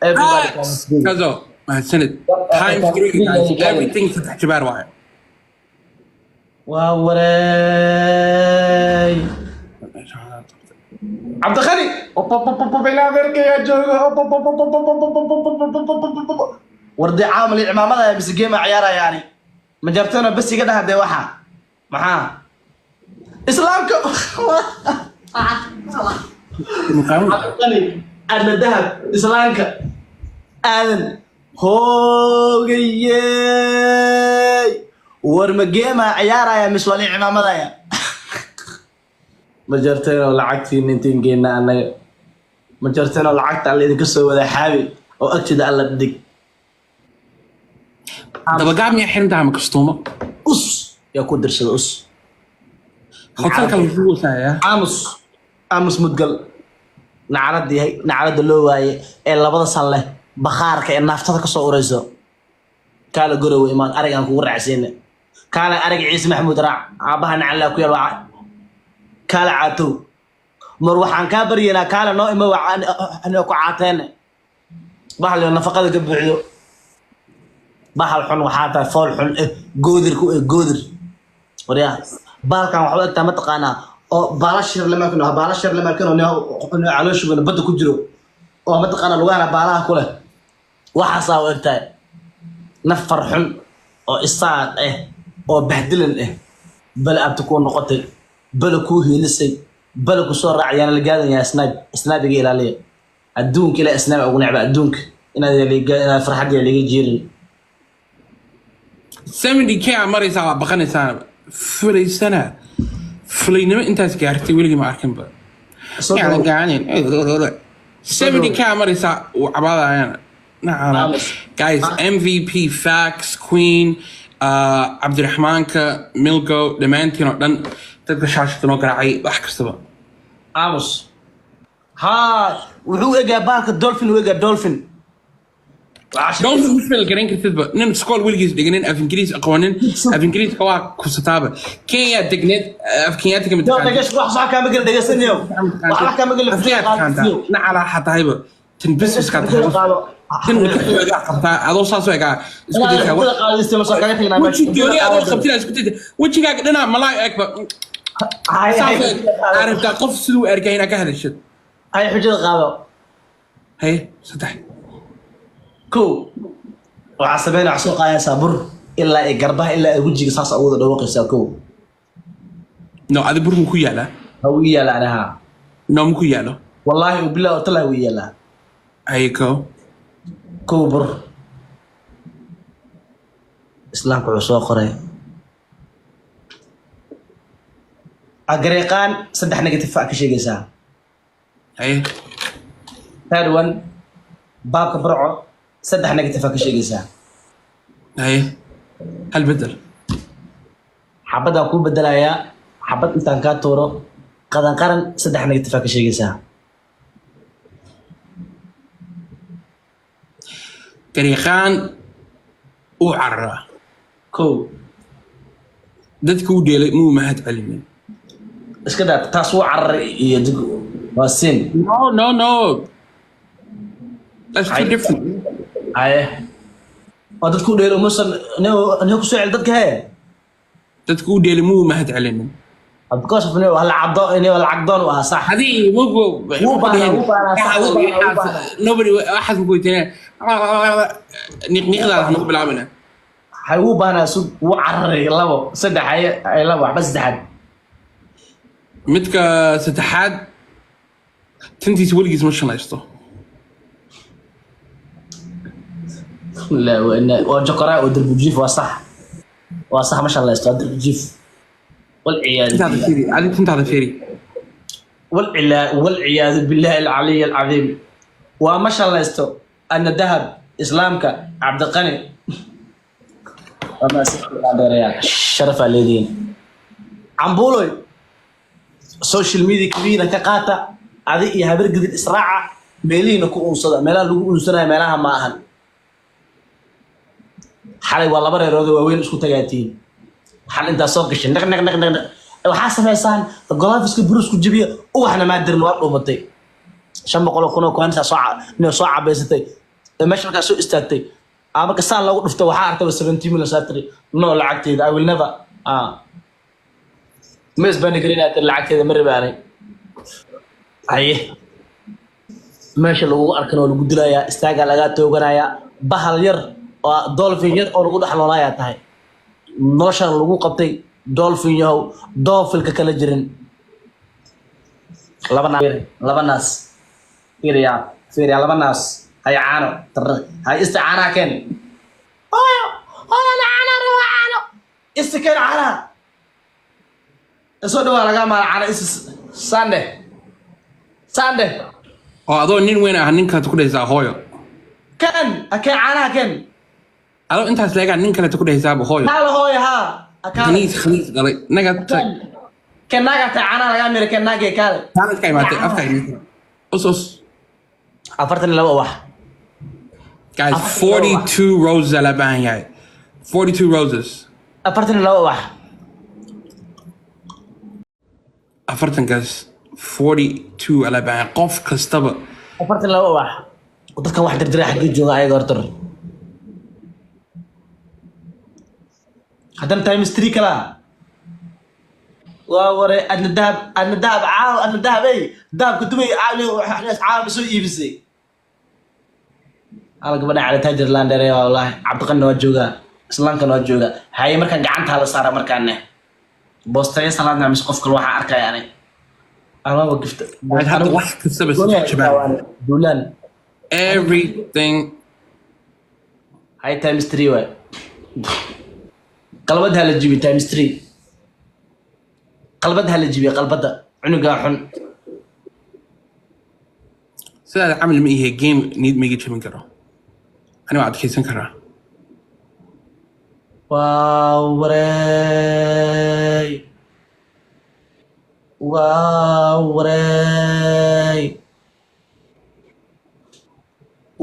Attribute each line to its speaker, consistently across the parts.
Speaker 1: Everybody times three.
Speaker 2: Kazo, mahadsanid. Times three, guys. Everything saddex jibaar waaye.
Speaker 1: Waa wareey. Cabdiqani ilaa jooga. Wardi caamal cimaamada mise game ciyaarayaani ma jartona? Bas iga dhaha dee, waxa maxaa islaamka? Cabdiqani, Adna, Dahab, islaamka, Aadan, hoogayey. War ma game ciyaaraya mise waa lii cimaamadaya? Ma jarteenoo lacagtiina intiin geyna annaga? Ma jarteenoo lacagta alla idinka soo wada xaabi oo agtida alla dhig.
Speaker 2: Dabagaab miyaa xiran tahay ama kastuumo?
Speaker 1: Us yaa ku dirsada us.
Speaker 2: Hotelka lagu wasaaya.
Speaker 1: Aamus, aamus, mudgal nacalada yahay, nacalada loo waaye ee labada san leh, bakhaarka ee naaftada kasoo urayso. Kaala gorowe imaan, arig aan kugu raacsiina. Kaala arig Ciise Maxamuud raac, aabbaha nacalaa ku yaal. Waa kaala caatow. Mar waxaan kaa baryaynaa, kaala noo imo ku caateene. Bahal nafaqada ka buuxdo, bahal xun waxaa tahay, fool xun eh, goodirku eh, goodir. Waryaa, bahalkan waxba egtaa mataqaanaa oo baala shir lama arkino, baala shir lama arkino, caloosha badda ku jiro oo mataqaanaa lugahana baalaha ku leh. Waxaasaa u egtahay nafar xun oo isaaq ah oo bahdilan ah. Bale abti kuu noqotay, bale kuu hiilisay, bale ku soo raacayaan. La gaadanayaa snipe, snipe iga ilaaliya. Adduunka ilaa snipe ugu necba adduunka inaad farxad yaa liga jiirin.
Speaker 2: 70K aa maraysaa, waa baqanaysaana. Fulaysana, fulaynimo intaas gaartay weligii ma arkinba.
Speaker 1: Soo
Speaker 2: Yacni
Speaker 1: dhawow.
Speaker 2: Gacanin 70K aa maraysaa, uu cabaadayana. Nacala.
Speaker 1: Aamus.
Speaker 2: Guys, MVP, Fax Queen, Cabdiraxmaanka, Milgo, dhammaantiin oo dhan, dadka shaashada noo garaacay, wax kastaba.
Speaker 1: Aamus. Haa, wuxuu egaa baalka dolphin, u egaa dolphin.
Speaker 2: Dolphin ma feel garan kartidba. Nin iskool weligiis dhiganin, af Ingiriis aqoonin, af Ingiriiska waa kusataaba. Kenya degneed, af Kenyaatiga ma taqaantid.
Speaker 1: Dhegeys, wax sax kaama gelin, dhegeysanayo, wax kaama gelin.
Speaker 2: Afkiyaa taqaantaa? Nacalaa xatahayba tan businesska tahay, tan wada egaa qabtaa, adoo saas u egaa isku daysaa. Weji gooni adoo qabtina isku daysa, wejigaaga dhanaa malaa egba saas u eg. Aa rabtaa qof siduu ergay inaad ka hadashid.
Speaker 1: Hay, xujada qaado.
Speaker 2: Haye, saddex.
Speaker 1: Kow, waxaa sameynaya, waxaa soo qaadaysaa bur ilaa ay garbaha ilaa ay wejiga saas ugu wada dhawaqaysaa. Kow.
Speaker 2: No, adi bur mu ku yaalaa?
Speaker 1: Ha, wuu ii yaala aniha.
Speaker 2: No, mu ku yaalo.
Speaker 1: Wallaahi ubilah tallahi, wuu ii yaalaa.
Speaker 2: Haye, kow.
Speaker 1: Kow, bur. Islaamka wuxuu soo qoray agareeqaan saddex negative ka sheegaysaa.
Speaker 2: Haye.
Speaker 1: Third one, baabka barco saddex negative ka sheegaysaa.
Speaker 2: Haye, hal bedel.
Speaker 1: Xabadaan kuu bedelayaa, xabad intaan kaa tuuro, qadan qaran saddex negative ka sheegaysaa.
Speaker 2: Gariiqaan uu cararaa.
Speaker 1: Kow.
Speaker 2: Dadka u dheelay muu mahad celinin.
Speaker 1: Iska daa taas, wuu cararay iyo waa sin.
Speaker 2: No, no, no, that's too different.
Speaker 1: Haye, waa dadku dheelo musan nin ku soo celi dadka hee.
Speaker 2: Dadka u dheelay muu mahad celinin.
Speaker 1: Because of nin lacag doon, nin lacag doon u ahaa, sax.
Speaker 2: Hadii wuu
Speaker 1: Wuu baahnaa, sax, wuu baahnaa.
Speaker 2: Nobody waxaas ma weydiinaya, niqniqdaada hanagu bilaabina.
Speaker 1: Waxay wuu baahnaa, sug, wuu cararay, labo, saddex. Haye, ay labo waxba, saddexaad.
Speaker 2: Midka saddexaad, tintiisa weligiis ma shanaysto.
Speaker 1: La waa jokoraa oo darbi jiif. Waa sax, waa sax, ma shallaysto, waa darbi jiif, walciyaadu
Speaker 2: Tintaada
Speaker 1: billah.
Speaker 2: fiiri adi, tintaada fiiri.
Speaker 1: Walciyaadu billahi alcaliy alcadiim, waa ma shallaysto. Ana Dahab, Islaamka, Cabdiqani, waa maasantahay, sharafaa leedihiin. Cambuuloy, social media kabiina ka qaata, adi iyo habar gidid israaca, meelihiina ku uunsada. Meelaha lagu uunsanayo meelaha ma ahan. Xalay waa laba reerood oo waaweyn isku tagaatiin. Xal intaa soo gashay, naq naq naq naq naq, waxaa samaysaan golaafiska burusku jabiya, uwaxna maa dirin, waa dhuumatay. 500,000 oo coins soo inay soo cabaysatay. Ee meesha markaa soo istaagtay aa marka saan loogu dhufto, waxaa artaba 17 million saa tiri, "No, lacagteeda I will never ma isbani karin." Aa tiri, "Lacagteeda ma rabaanay." Haye, meesha lagugu arkan oo lagu dilayaa, istaagaa lagaa tooganayaa, bahal yar oo dolphin yar oo lagu dhex noolaayaa tahay. Noloshan lagu qabtay dolphin yahow, doofilka kala jirin. Laba naas, laba naas, fiiriyaa, fiiriyaa, laba naas. Hay caano hay, ista caanaha keen. Hooyo, hooyo, ana caanaha rabaa, caano ista keen, caanaha isoo dhawaa lagaa maala caano is sande sande.
Speaker 2: Oo adoo nin weyn ah nin kaleto ku dhehaysaa hooyo.
Speaker 1: Ken keen caanaha ken.
Speaker 2: Adoo intaas leegaa nin kaleto ku dhehaysaaba hooyo.
Speaker 1: Kaala hooyo, haa, kaale.
Speaker 2: Khaniis, khaniis dhalay naga tag.
Speaker 1: Ken naagaa tahay, caanaha lagaa mira, ken naagee, kaale.
Speaker 2: Taanad ka imaatay afka imaatay us us.
Speaker 1: 42 wax.
Speaker 2: Guys, 42 roses aa la baahan yahay, 42 roses.
Speaker 1: 42 wax.
Speaker 2: 40-kaas 42 aa la baahan yahay qof kastaba.
Speaker 1: 42 wax. Dadkan wax dirdira xaggee jooga ayaga hortar? Haddana times three kalaa waa ware. Adna dahab, adna dahab caaw, adna dahab ey, dahabka Dubay caawa soo iibisay. Ala gabadha cali taajir landere waa, wallaahi. Cabdiqanina waa joogaa, islaamkana waa joogaa. Haye, markaan gacanta hala saara, markaane boostayo salaadna mise qof kale waxaa arkaya ani amaba gifta.
Speaker 2: Guys, hadda wax kastaba si jabaan.
Speaker 1: Duulaan.
Speaker 2: Everything.
Speaker 1: Hay, times three waay. Qalbad hala jibi, times three. Qalbad hala jibiye, qalbadda cunugaa xun.
Speaker 2: Sidaada camal ma ihe, game niyad ma iga jabin karo, ani waa adkaysan karaa.
Speaker 1: Waa wareey, waa wareey,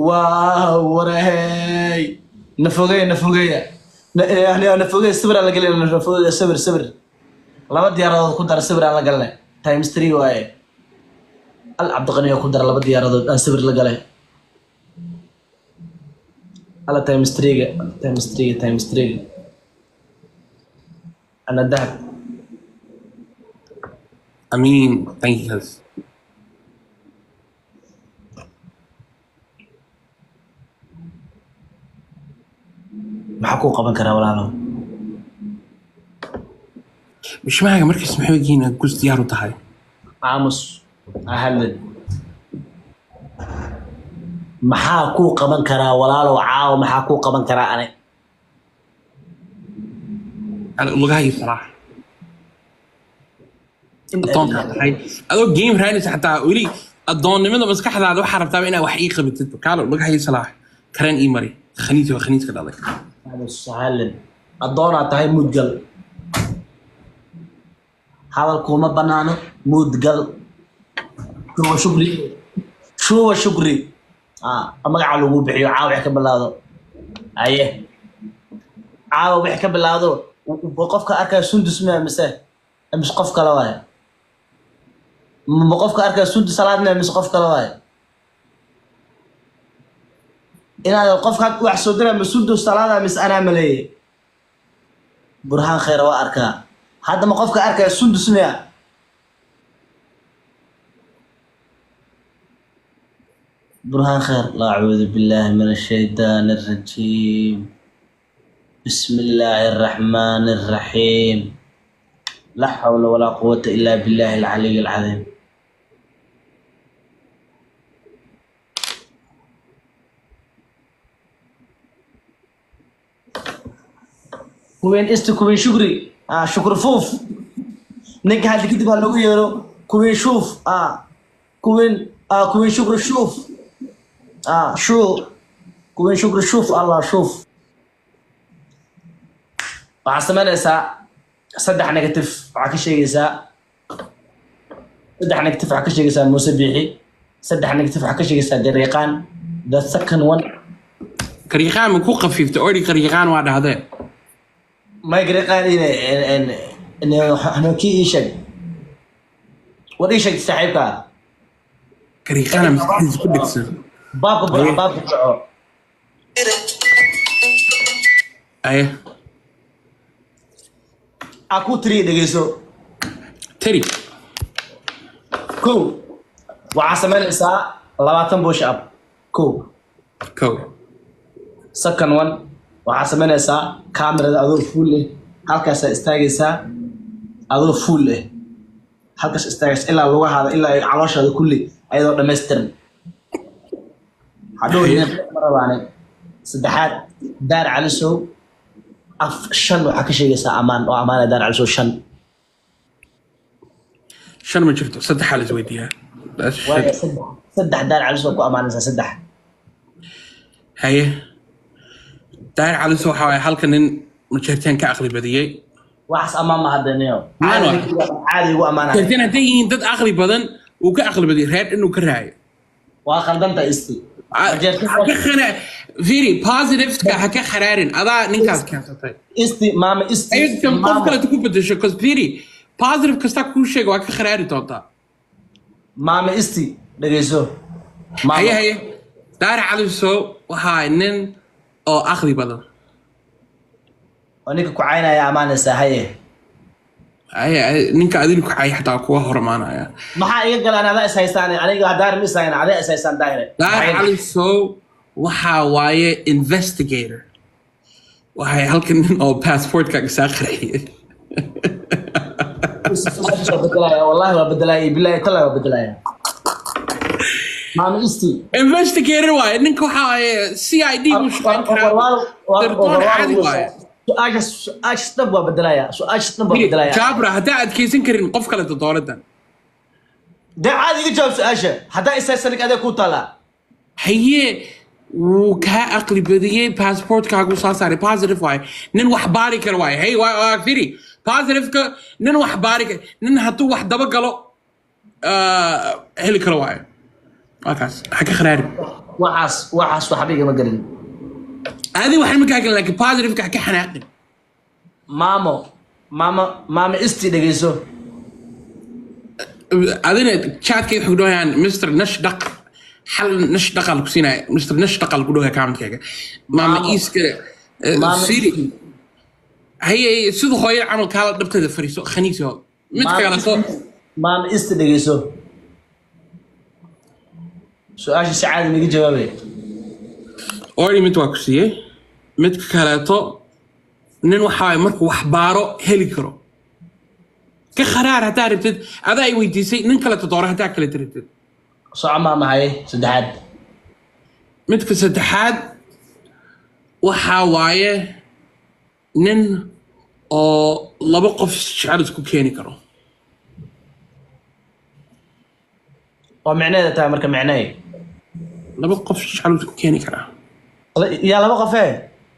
Speaker 1: waa wareey. Nafogeeya, nafogeeya, nafogeeya. Sawir aan la gelin, nafogeeya. Sawir, sawir, laba diyaaradood ku dara, sawir aan la galnay. Times three waaye. Al Cabdiqani ku dara laba diyaaradood aan sawir la galay. Alla times three-ga, times three-ga, times three-ga. Ana dahab.
Speaker 2: I mean, thank you guys.
Speaker 1: Maxaa kuu qaban karaa, walaalow?
Speaker 2: Bishmaaga markaas maxay yihiin gus diyaar u tahay?
Speaker 1: Aamus, ha hadlin. Maxaa kuu qaban karaa, walaalow? Caawa maxaa kuu qaban karaa ane?
Speaker 2: Lugaha salaax adoonkaa tahay, adoo game raadinaysa xataa weli adoonnimada maskaxdaada waxaa rabtaaba inaa wax ii qabatid. Kaalo lugaha ii salaax, kareen ii mari. Khaniis waa khaniiska dhalay.
Speaker 1: Aamus, ha hadlin. Addoonaa tahay, mudgal. Hadal kuuma banaano, mudgal. Shuwa shukri, shuwa shukri. Ah, magaca lagu bixiyo caawa wixii ka bilaado. Aye, caawa wixii ka bilaado, qofka arkaya Sundus miya mise qof kale waaye? Ma qofka arkaya Sundus Salaad miya mise qof kale waaye? Inaad qofka wax soo diraa ma Sundus Salaada mise anaa maleeye? Burhaan Khayra waa arkaa. Hadda ma qofka arkaya Sundus miya? Burhaan Khayr. Laa acuudu billahi min ashaytaan arajiim. Bismi illaahi araxmaani araxiim. Laa xawla walaa quwata ilaa billahi alcaliy alcadiim. Kuween isti, kuween shukri, shukri fuuf. Ninka hadda kadib ha loogu yeero kuween shuuf, kuween, kuween shukri shuuf, shuu kuween shukri shuuf. Allah shuuf. Waxaad samaynaysaa saddex negative waxaa ka sheegaysaa, saddex negative waxaa ka sheegaysaa Muuse Biixi, saddex negative waxaa ka sheegaysaa Garyaqaan, the second one.
Speaker 2: Garyaqaan ma ku khafiiftay? Ori garyaqaan waa dhahdee.
Speaker 1: May, Garyaqaan kii ii sheeg, war ii sheeg saaxiibka.
Speaker 2: Garyaqaana maskaxdiisa ku dhegsan.
Speaker 1: Baabka Burco, baabka Burco.
Speaker 2: Aye.
Speaker 1: Aa ku tiriya, dhegeyso.
Speaker 2: Tiri.
Speaker 1: Kow, waxaa samaynaysaa 20 push up, kow.
Speaker 2: Kow.
Speaker 1: Second one, waxaa samaynaysaa kamerada adoo full eh, halkaasaa istaagaysaa adoo full eh, halkaas istaagaysa ilaa lugahaada ilaa ay calooshaada kulli ayadoo dhammaystiran. Hadhow ma rabaane. Saddexaad, Daar Calisow af shan waxaa ka sheegaysaa ammaan oo ammaana Daar Calisow shan.
Speaker 2: Shan ma jirto, saddexaa la isweydiiyaa. That's
Speaker 1: Waayo
Speaker 2: shit.
Speaker 1: Saddex, saddex Daar Calisow ku ammaanaysaa, saddex.
Speaker 2: Haye, Daahir Caliso waxaa waaye halka nin Majeerteen ka aqli badiyey.
Speaker 1: Waxaas ammaan ma hadaniyo.
Speaker 2: Ammaan waa.
Speaker 1: Caadi igu ammaanaya.
Speaker 2: Majeerteen hadday yihiin dad aqli badan, uu ka aqli badiyey reer inuu ka raayo.
Speaker 1: Waa khaldanta isti.
Speaker 2: Ha ka khana fiiri, positiveka ha ka kharaarin, adaa ninkaas keensatay.
Speaker 1: Isti, maama isti.
Speaker 2: Ayadkan qof
Speaker 1: maamo.
Speaker 2: kale ku bedesho, cause fiiri, positive kasta kuu sheega waa ka kharaari doontaa.
Speaker 1: Maama isti, dhegeyso. Maama.
Speaker 2: Haye, haye, Daahir Caliso waxaa nin oo aqli badan.
Speaker 1: Oo ninka ku caynaya ammaanaysaa, haye.
Speaker 2: Haye, haye, ninka adin ku cay xataa kuwa hormaanaya.
Speaker 1: Maxaa iga galaan? Adaa is haystaan, aniga Daahir ma is hayna, adaa is haystaan Daahire.
Speaker 2: Daahir Caliso waxaa waaye investigator, waxay halka nin oo passportkaaga saa qarxiyey.
Speaker 1: Waa bedelaya, wallahi waa bedelaya, billahi tallahi waa bedelaya, maama isti.
Speaker 2: Investigator waaye ninka, waxaa waaye CID buu shaqayn karaa, sirdoon caadi waaye.
Speaker 1: Su-aashaas, su-aashaas dhan waa bedelaya, su-aashaas dhan waa bedelaya.
Speaker 2: Jabra, haddaa adkeysan karin qof kale dooradan.
Speaker 1: Dee caadi iga jawaab su-aasha, haddaa is haysan adee ku taalaa.
Speaker 2: Haye, wuu kaa aqli badiyey, passportkaagu soo saaray, positive waaye, nin wax baari kara waaye. Hey, waa firi positiveka, nin wax baari kara, nin hadduu wax daba galo heli karo waaye, waa kaas, ha ka kharaarin.
Speaker 1: Waxaas, waxaas waxba igama gelin.
Speaker 2: Adi waxan ma kaa gelin, laakiin positiveka ha ka xanaaqin.
Speaker 1: Maamo, maamo, maamo isti, dhegeyso.
Speaker 2: Adina chatkay waxay ku dhahayaan Mr Nash dhaq xal, Nash dhaqa lagu siinaya, Mr Nash dhaqa lagu dhahaya commentkayga, maama.
Speaker 1: Maamo.
Speaker 2: Iska
Speaker 1: Maamo.
Speaker 2: Siri, haye, sida hooyo camal kaala dhabteeda fariiso, khaniiso mid kale soo.
Speaker 1: Maamo isti, dhegeyso, su-aasha si caadi naga jawaabay.
Speaker 2: Already mid waa ku siiyey. Midka kaleeto, nin waxa waaye markuu wax baaro heli karo. Ka kharaar haddaa rabtid, adaa ay weydiisay, nin kaleeto dooro haddaa kale rabtid.
Speaker 1: Soco maama, haye, saddexaad.
Speaker 2: Midka saddexaad waxaa waaye nin oo laba qof jecel isku keeni karo.
Speaker 1: Oo micneheeda tahay marka micnee?
Speaker 2: Laba qof jecel isku keeni karaa.
Speaker 1: Yaa laba qofee?